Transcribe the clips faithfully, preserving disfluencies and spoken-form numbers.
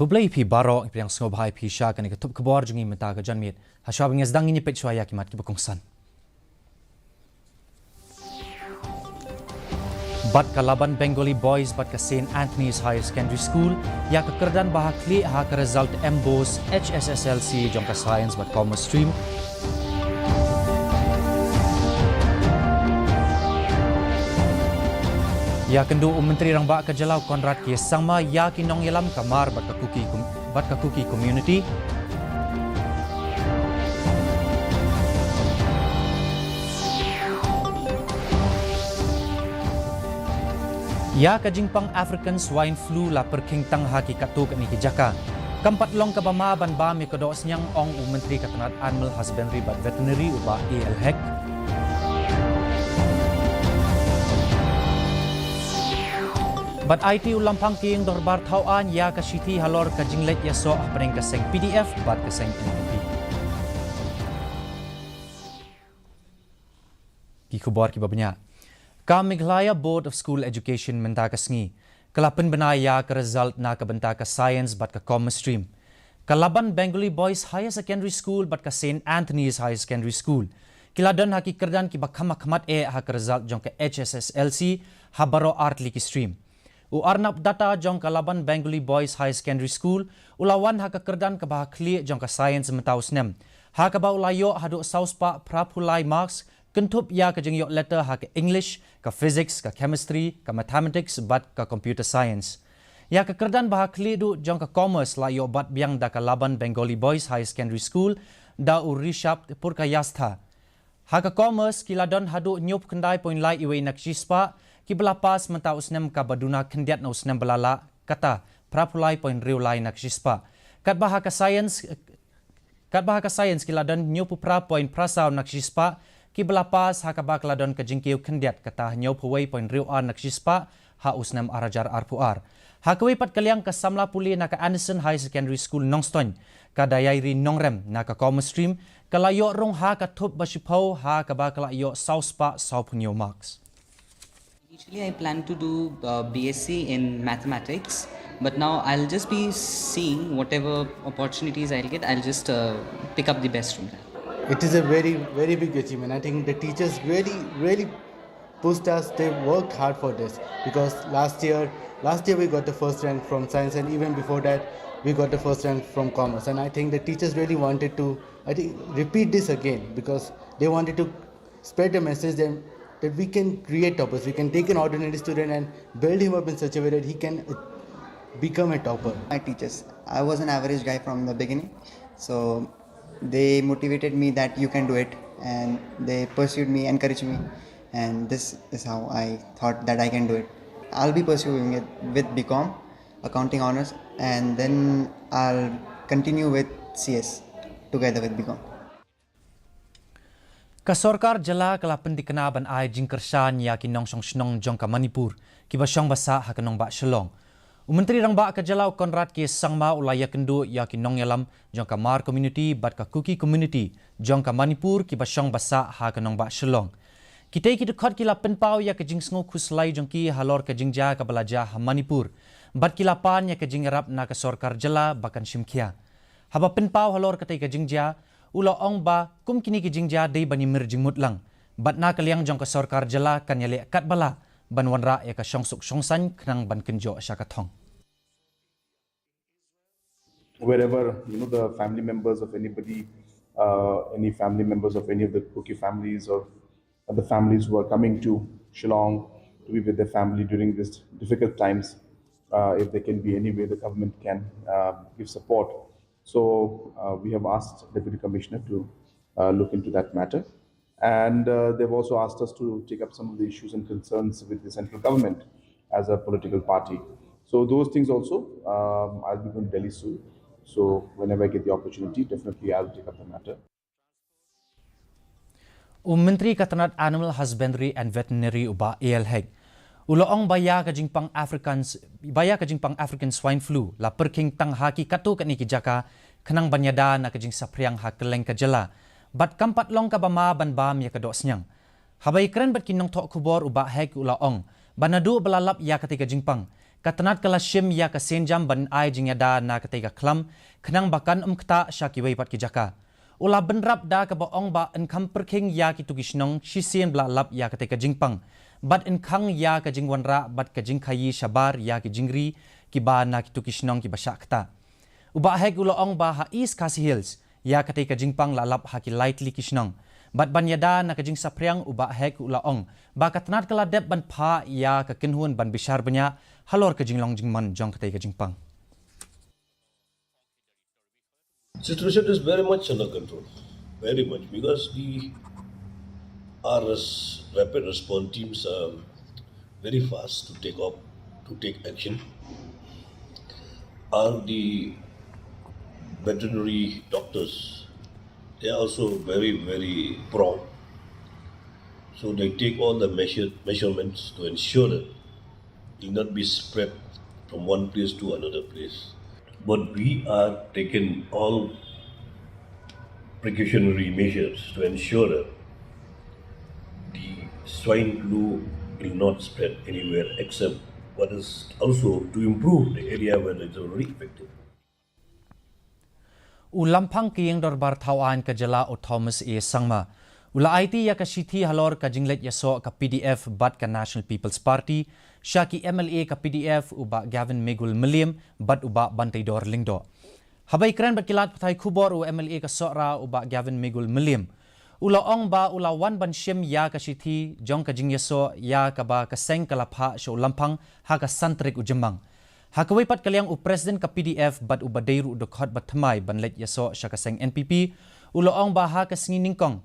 Khublei phi baroh, pdiang sngewbha ïa phi sha kane ka thup khubor jong ngi mynta ka janmiet. Hashwa ban ïa sdang ngin ïa peit shwa ïa ki mat kiba kongsan. Bad ka Laban Bengali Boys bad ka Saint Anthony's Higher Secondary School ïa ka kyrdan ba ha khlieh ha ka result MBOSE HSSLC jong ka Science bad Commerce stream. Ïakynduh u Myntri Rangbah ka jylla u Conrad K Sangma ïa ki nongïalam ka Hmar bad ka Kuki com-, bad ka Kuki community. Ïa ka jingpang African Swine Flu la pyrkhing tang ha ki katto katne ki jaka. Kam pat long kaba ma ban bam ïa ka dohsniang, ong u Myntri ka tnad Animal Husbandry bad Veterinary u Bah A L Hek. Bad aiti u Lamphang ka Ïing Dorbar Thawaiñ ïa ka shithi halor ka jingleit ïasoh hapdeng ka seng P D F bad ka seng N P P. Ki khubor kiba bniah. Ka Meghalaya Board of School Education mynta ka sngi ka la pynbna ïa ka result na ka bynta ka Science bad ka Commerce stream. Ka Laban Bengali Boys Higher Secondary School bad ka Saint Anthony's Higher Secondary School ki la don ha ki kyrdan kiba kham hakhmat eh ha ka result jong ka H S S L C ha baroh artylli ki stream. U Arnab Datta jong ka Laban Bengali Boys Higher Secondary School u la wan ha ka kyrdan kaba ha khlieh jong ka Science mynta u snem, ha kaba u la ïoh haduh saw spah phra phew lai marks, kynthup ïa ka jingïoh letter ha ka English, ka Physics, ka Chemistry, ka Mathematics bad ka Computer Science. Ïa ka kyrdan ba ha khlieh duh jong ka Commerce la ïoh bat biang da ka Laban Bengali Boys Higher Secondary School da u Rishabh Purkayastha. Ha ka Commerce ki la don haduh hynñiew phew khyndai point lai wei na ka shispah kiba la pass mynta u snem, kaba duna khyndiat na u snem ba la lah, kata phra phew lai point hynriew lai na ka shispah. Katba ha ka Science, katba ha ka Science ki la don hynñiew phew phra point phra saw na ka shispah kiba la pass, ha kaba ka la don ka jingkiew khyndiat, kata hynñiew phew wei point hynriew ar na ka shispah ha u snem ar hajar arphew ar. Ha kawei pat ka liang, ka samla pule na ka Anderson Higher Secondary School Nongstoiñ, ka Dairy Nongrem na ka Commerce stream, ka la ïoh rung ha ka thup ba shiphew, ha kaba ka la ïoh saw spah saw phew hynñiew marks. Initially, I plan to do uh, B S C in mathematics, but now I'll just be seeing whatever opportunities I'll get, I'll just uh, pick up the best from that. It is a very, very big achievement. I think the teachers really, really pushed us. They worked hard for this because last year, last year we got the first rank from science, and even before that, we got the first rank from commerce. And I think the teachers really wanted to, I think, repeat this again because they wanted to spread the message that, that we can create toppers. We can take an ordinary student and build him up in such a way that he can uh, become a topper. My teachers, I was an average guy from the beginning, so they motivated me that you can do it, and they pursued me, encouraged me, and this is how I thought that I can do it. I'll be pursuing it with B Com, accounting honors, and then I'll continue with C S together with B Com. Ka sorkar jylla ka la pynthikna ban ai jingkyrshan ïa ki nongshong shnong jong ka Manipur kiba shong ba sah ha ka nongbah Shillong. U Myntri Rangbah ka jylla u Conrad K Sangma u la ïakynduh ïa ki nongïalam jong ka Hmar community bad ka Kuki community jong ka Manipur kiba shong ba sah ha ka nongbah Shillong. Kitei ki dkhot ki la pynpaw ïa ka jingsngew khuslai jong ki halor ka jingjia kaba la jia ha Manipur, bad ki la pan ïa ka jingïarap na ka sorkar jylla ba kan shim khia. Haba pynpaw halor katei ka jingjia, u la ong ba kum kine ki jingjia dei ban ïamir jingmut lang, bad na ka liang jong ka sorkar jylla kan ïaleh katba lah ban wanrah ïa ka shongsuk shongsaiñ khnang ban kynjoh sha ka thong. Wherever, you know, the family members of anybody, uh, any family members of any of the Kuki families or the families who are coming to Shillong to be with their family during these difficult times, uh, if there can be any way the government can uh, give support. So uh, we have asked Deputy Commissioner to uh, look into that matter. And uh, they've also asked us to take up some of the issues and concerns with the central government as a political party. So those things also, um, I'll be going to Delhi soon. So whenever I get the opportunity, definitely I'll take up the matter. U Myntri ka tnad Animal Husbandry and Veterinary u Bah A L Hek u la ong ba ïa ka jingpang African, ba ïa ka jingpang African Swine Flu la pyrkhing tang ha ki katto katne ki jaka khnang ban ïada na ka jingsaphriang ha kylleng ka jylla, bad kam pat long kaba ma ban bam ïa ka dohsniang. Haba ïakren bad ki nongthoh khubor u Bah Hek u la ong ba naduh ba la lap ïa katei ka jingpang, Ka tnat ka la shim ïa ka sienjam ban ai jingïada na katei ka khlam, khnang ba kan ym ktah sha kiwei pat ki jaka. U la bynrap da kaba ong ba yn kham pyrkhing ïa kito ki shnong shisien ba la lap ïa katei ka jingpang, bad yn khang ïa ka jingwanrah bad ka jingkhaïi shabar ïa ki jingri kiba na kito ki shnong kiba shah ktah. U Bah Hek u la ong ba ha East Khasi Hills ïa katei ka jingpang la lap ha ki lai tylli ki shnong. Bad ban ïada na ka jingsaphriang, u Bah Hek u la ong ba ka tnat ka la dep ban phah ïa ka kynhun ban bishar bniah halor ka jinglong jingman jong katei ka jingpang. Situation is very much under control, very much, because the R S rapid response teams are very fast to take up to take action. Are the veterinary doctors? They are also very, very prompt. So they take all the measure, measurements to ensure that it will not be spread from one place to another place. But we are taking all precautionary measures to ensure that the swine flu will not spread anywhere except what is also to improve the area where it's already affected. U Lamphang ka Ïing Dorbar Thaw Aiñ ka jylla, u Thomas A Sangma, u la aiti ïa ka shithi halor ka jingleit ïasoh ka P D F bad ka National People's Party sha ki M L A ka P D F, u Bah Gavin Migul Mylliem bad u Bah Banteidor Lyngdoh. Haba ïakren bad ki lad pathai khubor, u M L A ka Sohra, u Bah Gavin Migul Mylliem, u la ong ba u la wan ban shim ïa ka shithi jong ka jingïasoh ïa kaba ka seng ka la phah sha u Lamphang ha ka san tarik u Jymmang. Ha kawei pat ka liang, u President ka P D F bad uba dei ruh u dkhot ba thymmai ban leit ïasoh sha ka seng N P P, u la ong ba ha ka sngi nyngkong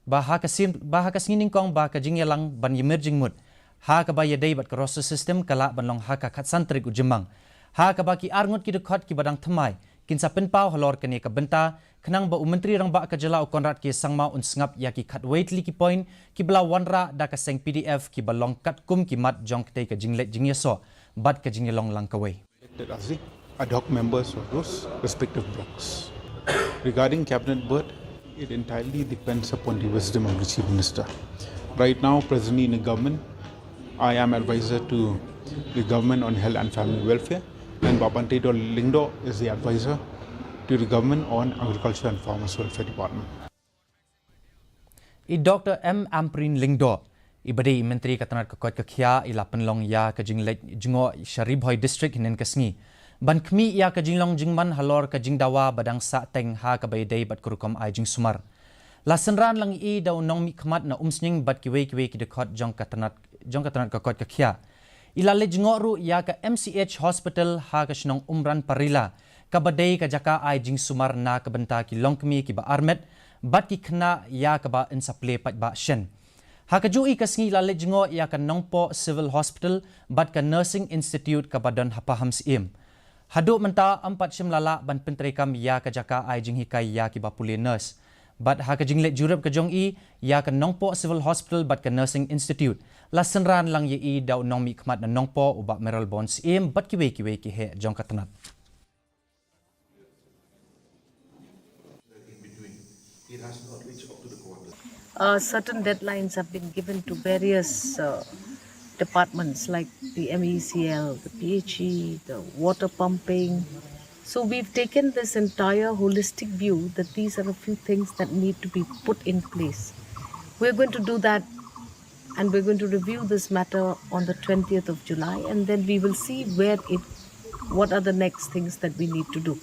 ba ha ka sngi nyngkong ba ka jingïalang ban ïamir jingmut ha kaba ïadei bad ka roster system ka lah ban long ha ka khatsan tarik u Jymmang, ha kaba ki arngut ki dkhot kiba dang thymmai kin sa pynpaw halor kane ka bynta, khnang ba u Myntri Rangbah ka jylla, u Conrad K Sangma, un sngap ïa ki khatwei tylli ki point kiba la wanrah da ka seng P D F kiba long katkum ki mat jong katei ka jingleit jingïasoh bad ka jingïalong lang kawei. Elected as the ad hoc members of those respective blocks. Regarding cabinet berth, it entirely depends upon the wisdom of the Chief Minister. Right now, presently in the government, I am advisor to the government on health and family welfare, and Bah Banteidor Lyngdoh is the advisor to the government on agriculture and farmers welfare department. I Doctor M Ampareen Lyngdoh, iba dei i Myntri ka tnat ka koit ka khiah, i la pynlong ïa ka jingleit jngoh sha Ri Bhoi District hynnin ka sngi ban khmih ïa ka jinglong jingman halor ka jingdawa ba dang sahteng ha kaba ïadei bad ka rukom ai jingsumar. La synran lang i da u nongmihkhmat na Umsning bad kiwei kiwei ki dkhot jong ka tnat, jong ka tnat ka koit ka khiah. I la leit jngoh ruh ïa ka M C H Hospital ha ka shnong Umran Parila, kaba dei ka jaka ai jingsumar na ka bynta ki longkmie kiba armet bad ki khynnah ïa kaba yn sa plie paidbah shen. Ha kajuh i ka sngi la leit jngoh ïa ka Nongpoh Civil Hospital bad ka Nursing Institute kaba don ha Pahamsyiem. Haduh mynta ym pat shym la lah ban pyntreikam ïa ka jaka ai jinghikai ïa kiba pule nurse. Bad ha ka jingleit jurip ka jong i ïa ka Nongpoh Civil Hospital bad ka Nursing Institute, la synran lang ïa i da u nongmihkhmat na Nongpoh, u Bah Mayralborn Syiem, bad kiwei kiwei ki heh jong ka tnat. Uh, certain deadlines have been given to various uh, departments like the M E C L, the P H E, the water pumping. So we've taken this entire holistic view that these are a few things that need to be put in place. We're going to do that, and we're going to review this matter on the twentieth of July, and then we will see where it, what are the next things that we need to do.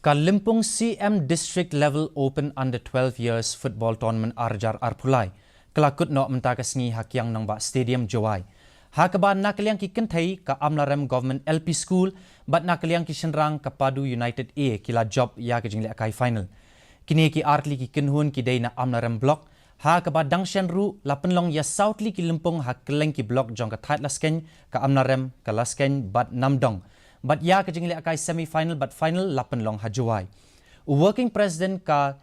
Ka Lympung C M District Level Open Under twelve Years Football Tournament ar hajar arphew lai ka la kut noh mynta ka sngi ha Kiang Nangbah Stadium, Jowai, ha kaba na ka liang ki kynthei ka Amlarem Government L P School bad na ka liang ki shynrang ka Padu United A ki la jop ïa ka jinglehkai final. Kine ki ar tylli ki kynhun ki dei na Amlarem Block, ha kaba dang shen ruh la pynlong ïa saw tylli ki lympung ha kylleng ki block jong ka Thaiñ Laskeiñ, ka Amlarem, ka Laskeiñ bad Namdong. Bad ïa ka jinglehkai semi final bad final la pynlong ha Jowai. U working president ka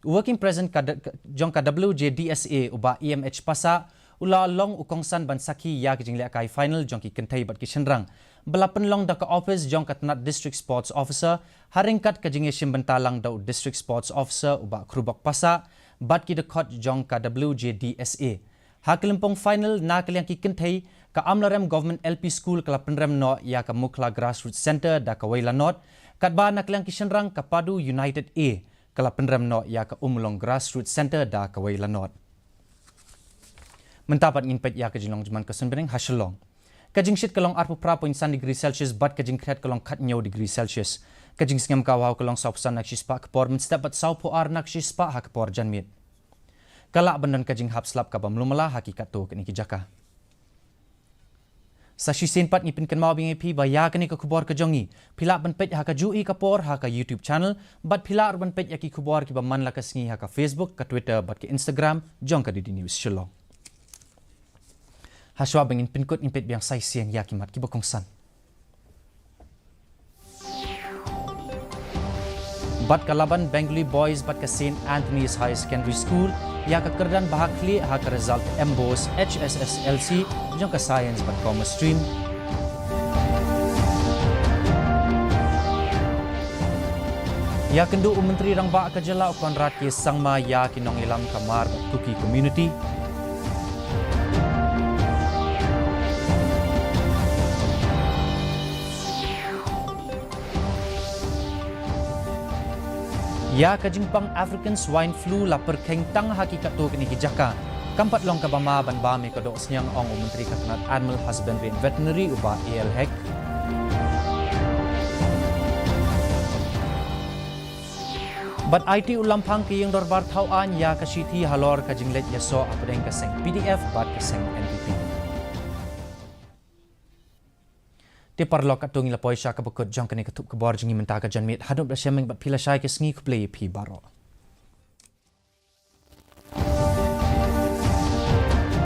u working president ka, ka jong ka W J D S A, u Bah E M H Passah, u la long u kongsan ban sakhi ïa ka jinglehkai final jong ki kynthei bad ki shynrang ba la pynlong da ka office jong ka tnat District Sports Officer, ha ryngkat ka jingïashim bynta lang da u District Sports Officer, u Bah Khrubok Passah, bad ki dkhot jong ka W J D S A. Ha ka lympung final na ka liang ki kynthei, Ka Amlarem Government L P School ka la pynrem noh ïa ka Mukhla Grassroots Centre da kawei lanot, katba na ka liang ki shynrang ka Padu United A ka la pynrem noh ïa ka Ummulong Grassroots Centre da kawei lanot. Mynta pat ngin peit ïa ka jinglong jingman ka suiñbneng ha Shillong. Ka jingshit ka long arphew phra point san degree Celsius bad ka jingkhriat ka long khathynñiew degree Celsius. Ka jingsngem ka hawhaw ka long sawphew san na ka shispah ka por mynstep bad sawphew ar na ka shispah ha ka por janmiet. Ka lah ban don ka jinghap slap kaba mluh mala ha ki katto katne ki jaka. Sa shisien pat ngi pynkynmaw biang ïa phi ba ïa kane ka khubor ka jong ngi phi lah ban peit ha kajuh hi ka por ha ka YouTube channel, bad phi lah ruh ban peit ïa ki khubor kiba man la ka sngi ha ka Facebook, ka Twitter bad ka Instagram jong ka D D News Shillong. Hashwa ba ngin pynkut, ngin peit biang sa shisien ïa ki mat kiba kongsan. Bad ka la ban Bengali Boys bad ka Saint Anthony's Higher Secondary School ïa ka kyrdan ba ha khlieh ha ka result MBOSE H S S L C jong ka Science bad Commerce Stream. Ïakynduh u Myntri Rangbah ka jylla u Conrad K Sangma ïa ki nongïalam ka Hmar bad Kuki community. Ïa ka jingpang African Swine Flu la pyrkheiñ tang ha ki katto katne ki jaka. Kam pat long kaba ma ban bam ïa ka doh sniang, ong u Myntri ka tnat Animal Husbandry and Veterinary u Bah A L Hek. Bad aiti u Lamphang ka Ïing Dorbar Thaw Aiñ ïa ka shithi halor ka jingleit ïasoh hapdeng ka seng P D F bad ka seng N P P. Te paralok, katto ngi la poi sha kaba kut jong kane ka thup khubor jong ngi mynta ka janmiet. Haduh ba shem bad phi lashai ka sngi, khublei ïa phi baroh.